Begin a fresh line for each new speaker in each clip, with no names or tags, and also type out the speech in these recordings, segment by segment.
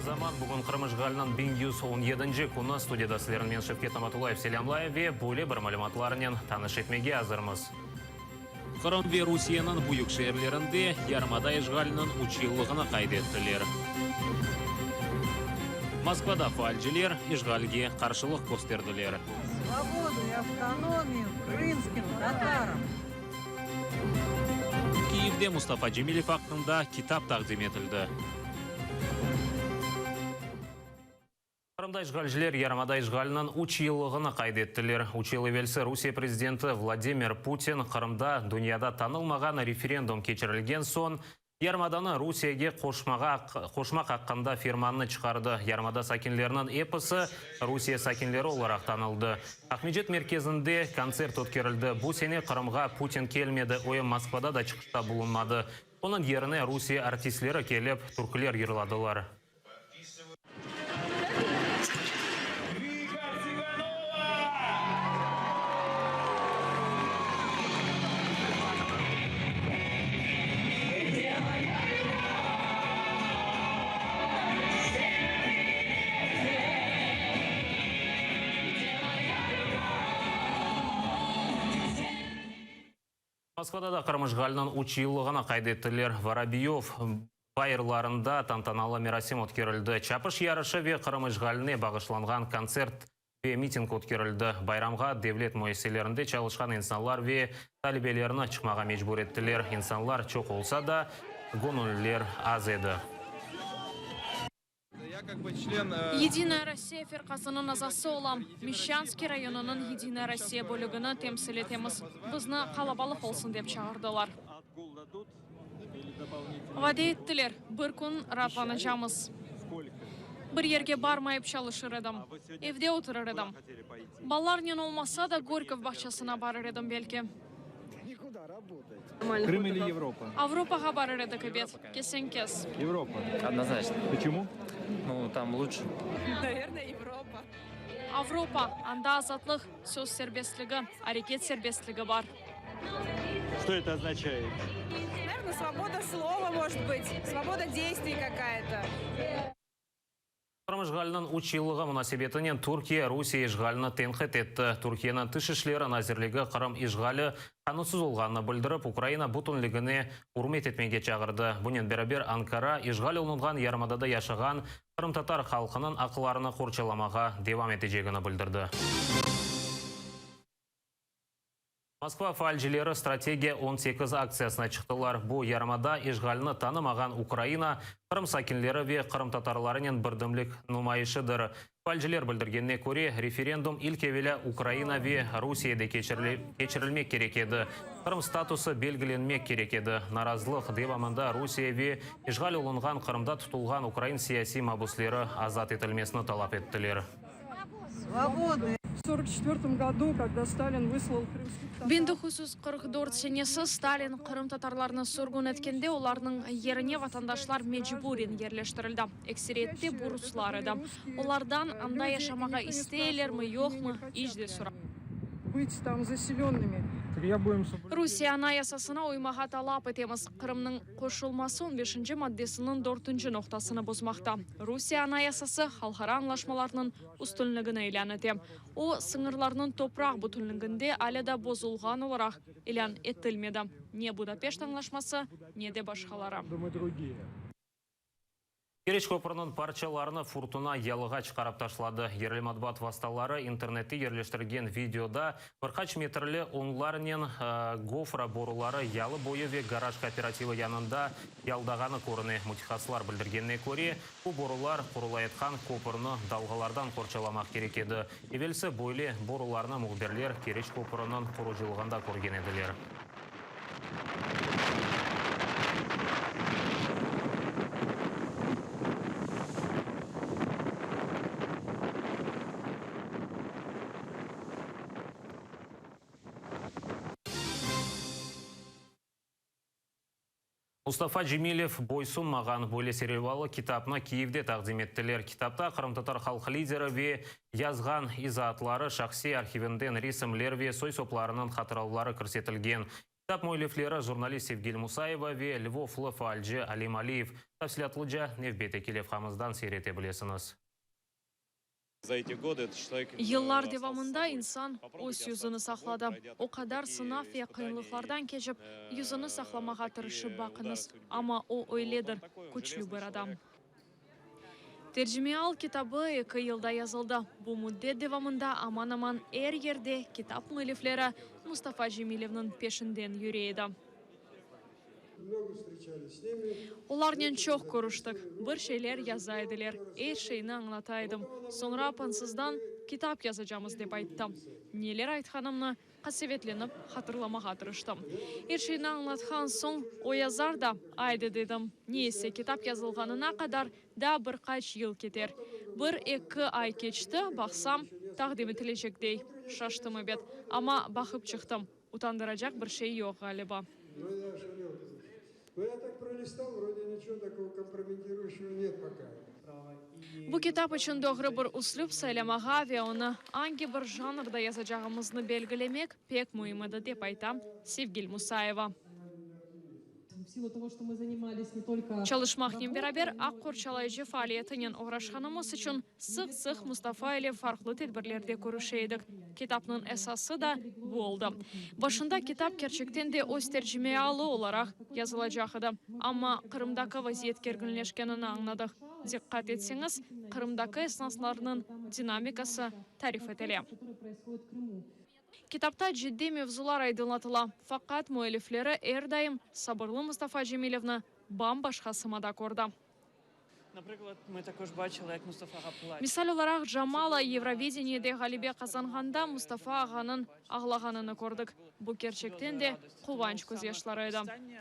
Tez zaman, bugün Qırım işğaliniñ 1117-nci künü. Studiyada sizlerni men, Şevket Namatullayev, selâmlayım ve böyle bir malümatlarnen tanış etmege azırmız. Qırım ve Rusiyeniñ büyük şeerlerinde yarımada işğaliniñ üç yıllığını qayd ettiler. Moskvada faalciler işğalge qarşılıq kösterdiler.
Svobodu i avtonomiyu krımskim tatarам!
Kiyevde Mustafa Cemilev aqqında kitap taqdim etildi. Qırımda işğalciler yarımada işğaliniñ üç yıllığını qayd ettiler. Üç yıl evelsi Rusiye prezidenti Vladimir Putin Qırımda dünyada tanılmağan referendum keçirilgen soñ yarımadanı Rusiyege qoşmağa qoşmaq aqqında fermannı çıqardı. Yarımada sakinleriniñ episi Rusiye sakinleri olaraq tanıldı. Aqmescit merkezinde kontsert ötkerildi. Bu sene Qırımğa Putin kelmedi, o em Moskvada da çıqışta bulunmadı. Onıñ yerine Rusiye artistleri kelip, türküler yırladılar. Moskvada da Qırım işğaliniñ üç yıllığını qayd ettiler. Vorobyov bayırlarında tantanalı merasim ötkerildi. Çapış yarışı ve Qırım işğaline bağışlanğan kontsert ve miting ötkerildi. Bayramğa devlet müessiselerinde çalışqan insanlar ve talebelerni çıqmağa mecbur ettiler. İnsanlar çoq olsa da, göñülliler az edi.
Yedinaya Rossiya firqasınıñ azası olam. Meşçanskiy rayonınıñ Yedinaya Rossiya bölügini temsil etemiz. Bizni qalabalıq olsun dep çağırdılar. Vade ettiler, bir kün raatlanacamız. Bir yerge barmayıp çalışır edim. Evde oturır edim. Balalarnen olmasa da, Gorkov bağçasına barır edim, belki.
Krım ili Avropa?
Avropağa barır edik, ebet, kesen-kes.
Avropa. Odnozначно. Почему?
Nu, tam luçше.
Navernoye, Avropa.
Avropa, anda azatlıq, söz serbestligi, areket serbestligi bar.
Что это означает?
Navernoye, svoboda slova, может быть, svoboda действий какая-то.
Qırım işğaliniñ üç yıllığı munasebetinen Türkiye Rusiye işğalini tenqit etti. Türkiyeniñ Tış işleri nazirligi Qırım işğali qanunsız olğanını bildirip, Ukraina bütünligine ürmet etmege çağırdı. Bunen beraber Ankara, işğal olunğan yarımadada yaşağan qırımtatar halqınıñ aqlarını qorçalamağa devam etecegini bildirdi. Moskva faalcileri Strategiya 18 aktsiyasına çıqtılar. Bu, yarımada işğalni tanımağan Ukraina, Qırım sakinleri ve qırımtatarlarınen birdemlik numayışıdır. Faalciler bildirgenine köre, referendum ilk evelâ Ukraina ve Rusiyede keçirilmek kerek edi, Qırım statusı belgilenmek kerek edi. Narazılıq devamında Rusiye ve işğal olunğan Qırımda tutulğan ukrain siyasiy mabusleri azat etilmesini talap ettiler.
1944 senesi Stalin qırımtatarlarnı sürgün etkende olarnıñ yerine vatandaşlar mecburen yerleştirildi. Ekseriyette bu ruslar edi. Olardan anda yaşamağa isteylermi, yoqmı, iç de soramadılar. Rusiye Anayasasına uymağa talap etemiz. Qırımnıñ qoşulması on beşinci maddesiniñ dörtünci noqtasını bozmaqta. Rusiye Anayasası halqara añlaşmalarnıñ üstünligini ilân ete. O, sıñırlarnıñ topraq bütünliginde alâ da bozulğan olaraq ilân etilmedi, ne Budapeşt añlaşması, ne de başqaları.
Keriç köprüniñ parçalarını furtuna yalığa çıqarıp taşladı. Yerli matbuat vastaları internette yerleştirgen videoda bir qaç metrli onlarnen gofra boruları yalı boyu ve garaj kooperativi yanında yaldağanı körüne. Mütehassıslar bildirgenine köre, bu borular qurulayatqan köpürni dalğalardan qorçalamaq kerek edi. Evelsi böyle borularnı mühbirler Keriç köprüniñ qurucılığında körgen ediler. Mustafa Cemilev boysunmağan böyle serlevalı kitapnı Kiyevde taqdim ettiler. Kitapta qırımtatar halq lideri ve yazğan izaatları, şahsiy arhivinden resimler ve soy-soplarınıñ hatıraları kirsetilgen. Kitap müellifleri, jurnalist Sevgil Musayeva ve lvovlı faalci Alim Aliyev. Tafsilâtlıca nevbetteki levhamızdan seyir ete bilesiñiz.
Yıllar devamında insan öz yüzüni saqladı. O qadar sınav ve qıyınlıqlardan keçip, yüzüni saqlamağa tırışıp baqıñız, amma o öyledir, küçlü bir adam. Tercimeial kitabı eki yılda yazıldı. Bu müddet devamında aman-aman er yerde kitap müellifleri Mustafa Cemilevniñ peşinden yüre edi. Olarnen çoq körüştik, bir şeyler yaza ediler, er şeyni añlata edim. Soñra apansızdan, kitap yazacamız dep ayttı. Neler aytqanımnı qasevetlenip hatırlamağa tırıştım. Er şeyni añlatqan soñ, o yazar da, aydı dedim. Ne ise, kitap yazılğanına qadar daa bir qaç yıl keter. Bir-eki ay keçti, baqsam, taqdim etilecek dey. Şaştım ebet, amma baqıp çıqtım. Utandıracaq bir şey yoq, ğaliba. Bu kitap içün doğru bir üslüp saylamağa ve onı angi bir janrda yazacağımıznı belgilemek pek müim edi, dep ayta Sevgil Musayeva. Çalışmaqnen beraber aq qorçalayıcı faaliyetinen oğraşqanımız içün sıq-sıq Mustafa ile farqlı tedbirlerde körüşe edik. Kitapnıñ esası da bu oldı. Başında kitap kerçekten de öz tercimeialı olaraq yazılacaq edi. Amma Qırımdaki vaziyet kerginleşkenini añladıq. Diqqat etseñiz, Qırımdaki esnaslarnıñ dinamikası tarif etile. Kitapta ciddiy mevzular aydınlatıla, faqat müellifleri er daim sabırlı Mustafa Cemilevni bam-başqa sımada kördi. Misal olaraq, Jamala Yevrovideniyede ğalebe qazanğanda Mustafa ağanıñ ağlağanını kördik. Bu kerçekten de quvanç közyaşları edi.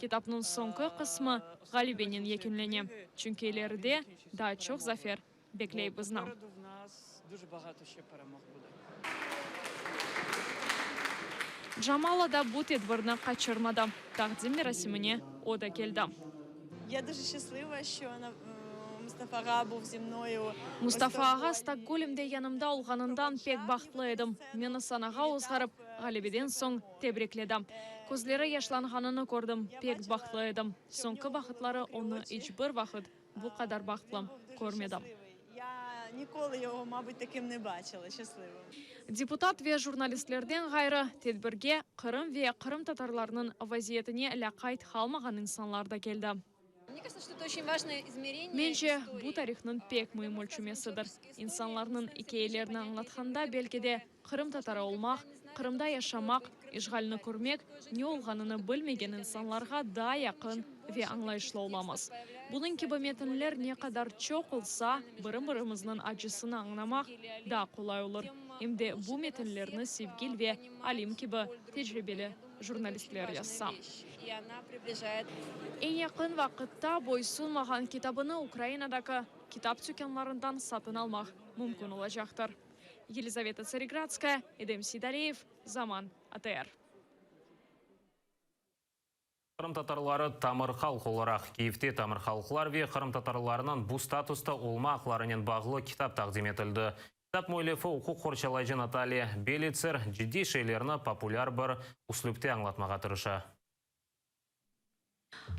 Kitapnıñ soñki qısmı ğalebenen yekünlene, çünki ileride daa çoq zafer bekley bizni. Jamala da bu tedbirni qaçırmadı, taqdim merasimine o da keldi. Mustafa ağa Stokgolmde yanımda olğanından pek bahtlı edim. Meni sanağa ozğarıp, ğalebeden soñ tebrikledi. Közleri yaşlanğanını kördim, pek bahtlı edim. Soñki vaqıtları onı iç bir vaqıt Bu qadar bahtlı körmedim. Deputat ve jurnalistlerden ğayrı, tedbirge Qırım ve qırımtatarlarnıñ vaziyetine lâqayt qalmağan insanlar da keldi. Mence, bu tarihnıñ pek müim ölçümesidir. İnsanlarnıñ ikâyelerini añlatqanda, belki de, Qırımtatarı olmaq, Qırımda yaşamaq, işğalni körmek ne olğanını bilmegen insanlarğa daa yaqın ve añlayışlı olamız. Bunıñ kibi metinler ne qadar çoq olsa, biri-birimizniñ acısını añlamaq daa qolay olur. Em de bu metinlerni Sevgil ve Alim kibi tecribeli jurnalistler yazsa. Eñ yaqın vaqıtta Boysunmağan kitabını Ukrainadaki kitap tükânlarından satın almaq mümkün olacaqtır. Yelizaveta Tsaregradskaya, Edem Seydaliyev, Zaman, ATR.
Qırımtatarları tamır halq olaraq Kyivte tamır halqlar ve qırımtatarlarnıñ bu statusta olma aqlarınen bağlı kitap taqdim etildi. Kitap müellifi uquq qorçalayıcı Natalya Belitser ciddiy şeylerni populâr bir üslüpte añlatmağa tırışa.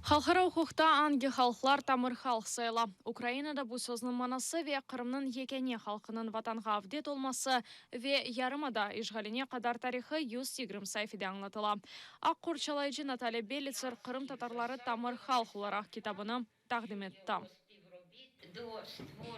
Halqara uquqta angi halqlar tamır halq sayıla? Ukrainada bu sözniñ manası ve Qırımnıñ yekâne halqınıñ Vatanğa avdet olması ve yarımada işğaline qadar tarihı 120 saifede añlatıla. Aq qorçalayıcı Natalya Belitser Qırımtatarları tamır halq olaraq kitabını taqdim etti.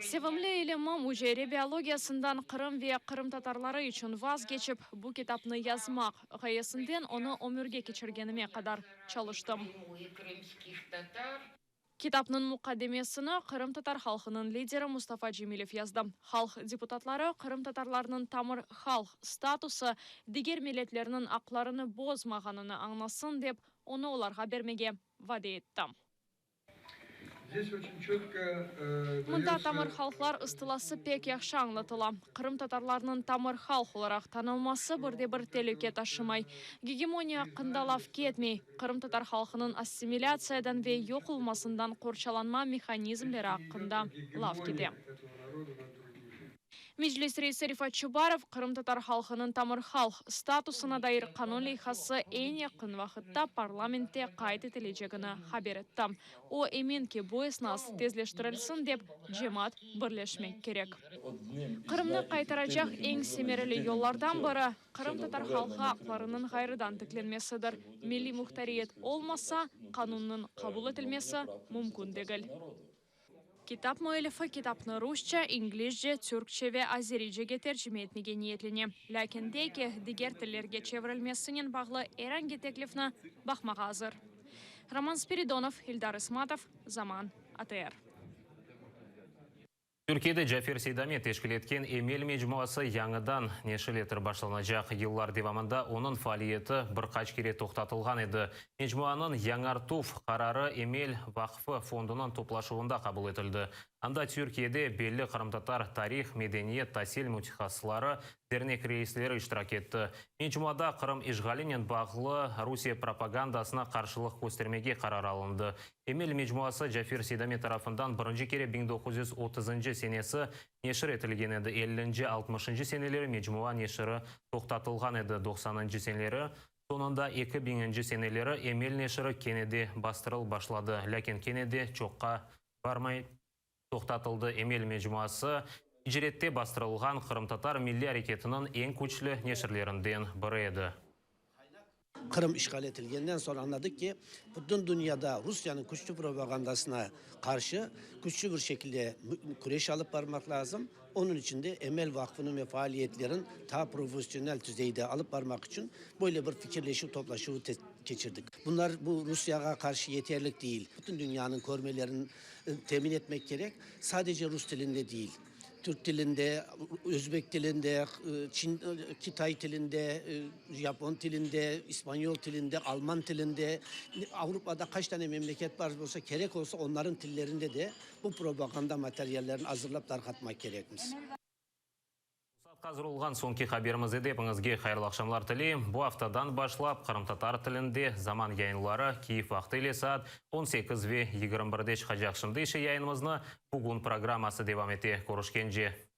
Sevimli ilimim, üceyre biologiyasından Qırım ve qırımtatarları içün vazgeçip, bu kitapnı yazmaq ğayesinden onı ömürge keçirgenime qadar çalıştım. Kitapnıñ muqaddemesini qırımtatar halqınıñ lideri Mustafa Cemilev yazdı. Halq deputatları qırımtatarlarnıñ tamır halq statusı diger milletlerniñ aqlarını bozmağanını añlasın dep, onı olarğa bermege vade etti. Mında tamır halqlar ıstılası pek yahşı añlatıla. Qırımtatarlarnıñ tamır halq olaraq tanılması bir de bir telüke taşımay. Gegemoniya aqqında laf ketmey, qırımtatar halqınıñ assimilâtsiyadan ve yoq olmasından qorçalanma mehanizmleri aqqında laf kete. Meclis reisi Refat Çubarov, qırımtatar halqınıñ tamır halq statusına dair qanun leyhası eñ yaqın vaqıtta parlamentte qayd etilecegini haber etti. O, emin ki, bu esnas tezleştirilsin dep, cemaat birleşmek kerek. Qırımnı qaytaracaq eñ semereli yollardan biri, qırımtatar halqı aqlarınıñ ğayrıdan tiklenmesidir. Milliy muhtariyet olmasa, qanunnıñ qabul etilmesi mümkün degil. Kitap müellifi kitapnı rusça, inglizce, türkçe ve azericege tercime etmege niyetlene. Lâkin dey ki, diger tillerge çevirilmesinen bağlı er angi teklifni baqmağa azır. Roman Spiridonov, İldar İsmatov, Zaman, ATR.
Türkiyede Cafer Seydamet teşkil etken Emel mecmuası yañıdan neşir etilip başlanacaq. Yıllar devamında onıñ faaliyeti bir qaç kere toqtatılğan edi. Mecmuanıñ yañartuv qararı Emel vaqfı fondunıñ toplaşuvında qabul etildi. Anda Türkiyede belli qırımtatar tarih, medeniyet, tasil mütehassısları, dernek reisleri iştirak etti. Mecmuada Qırım işğalinen bağlı Rusiye propagandasına qarşılıq köstermege qarar alındı. Emel mecmuası Cafer Seydamet tarafından birinci kere 1930-ncı senesi neşir etilgen edi. Ellinci, altmışıncı seneleri mecmua neşiri toqtatılğan edi. Doqsanıncı seneleri soñunda eki biñinci seneleri Emel neşiri kene de bastırılıp başladı, lâkin kene de çoqqa barmay toqtatıldı. Emel mecmuası icrette bastırılğan qırımtatar milliy areketiniñ eñ küçlü neşirlerinden biri edi.
Qırım işğal etilgenden soñ añladıq ki, bütün dünyada Rusiyeniñ küçlü propagandasına qarşı küçlü bir şekilde küreş alıp barmaq lazım. Onıñ içün de Emel vaqfınıñ ve faaliyetlerin taa professional tüzeyde alıp barmaq içün böyle bir fikirleşüv toplaşuvı keçirdik. Bunlar bu Rusiyağa qarşı yeterlik değil. Bütün dünyanıñ körmelerin temin etmek kerek, sadece rus tilinde değil. Türk tilinde, özbek tilinde, çin, kitay tilinde, japon tilinde, ispanyol tilinde, alman tilinde, Avropada qaç tane memleket bar bolsa, kerek olsa onların tillerinde de bu propaganda materyallerini azırlap tarqatmaq kerekmiz.
Bu saatqa azır olğan soñki haberimizde de epiñizge hayırlı aqşamlar tileyim. Bu aftadan başlap qırımtatar tilinde Zaman yayınları Kiyev vaqtı ile saat 18 ve 21-de çıqacaq. Şimdi ise yayınımıznı Bugün programması devam ete. Körüşkence.